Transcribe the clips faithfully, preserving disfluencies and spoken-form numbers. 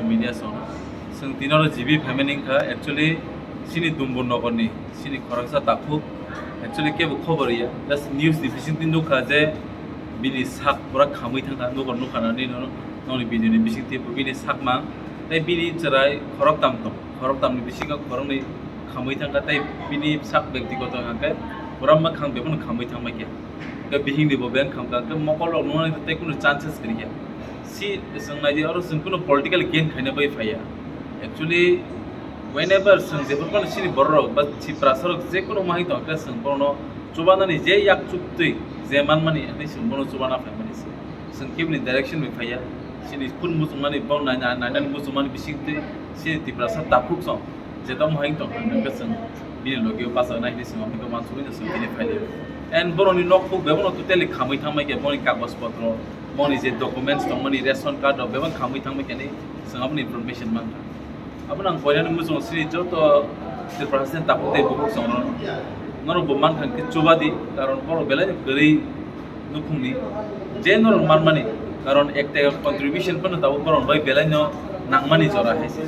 Media song. Chwng tini oro G B family wngkha, actually, chini Dumbur nogorni, chini khoroksa takhuk, actually, kebo khobor ya. Just news ni bisingtwi nukha je bini sak pura khamwi thangkha, nugor nukha nani nono, noni video ni bisingtwi bo bini sak mang. Tei bini chwrai khoroktam tong, khoroktam ni bisingo khoroknwi khamwi thangkha, tei bini sak bektigoto hwnkhe pura mwkhang bebono khamwi thangbai khe. Hwnkhe bihingni bo beng khamkha, hwnkhe mokol rok nuknani tei kunu chances kwrwi kha. Si chwng naidi, oro chwng kunu political gain khaina bai phaiya. Actually, whenever chwng jephru phano chini borok rok ba Tiprasa rok je kunu wngma hai tong khe, chwng bono chubanani je yak chuktwi je manmani, hwnwi chwng bono chubana phaimani se. Chwng keboni direction bai phaiya. Chini phun muchungmani, bo nai-, nai-, nainani muchungmani bisingtwi chini Tiprasa takhuk song. Jeta mohai tong hwnka chwng bini logi o bachak nai hinwi chwng aboni kok mansugwi chwng bini phailio. And boroni nok phuk bebono totally khamwi thangbai khe, boni kagoj potro, boni je documents tongmani, ration card rok bebak khamwi thangbai khe chwng aboni information mankha. Abono ang koinani muchungo sini joto Tiprasa ni takhuk tei bukhuk chwng norok bo mankha hwnkhe chubadi, karon borok belai kwrwi nukhungni je norok manmani, karon ekta contribution phano tabuk borok bai belai no nangmani jora hai se.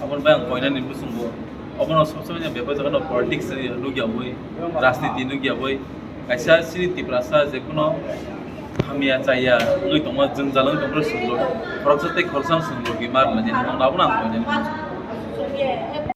Aboni bai ang koinani muchungo obono sob somoi no bebak jaga no politics nukya boi, rajniti nukya boi, kaisa chini Tiprasa je kuno hamya chaya wngwi tongma, jwngjal wngwi tongma swngrok, khoroksa tei khoroksa swngrok mar lainani, abono ang koinani muchungo.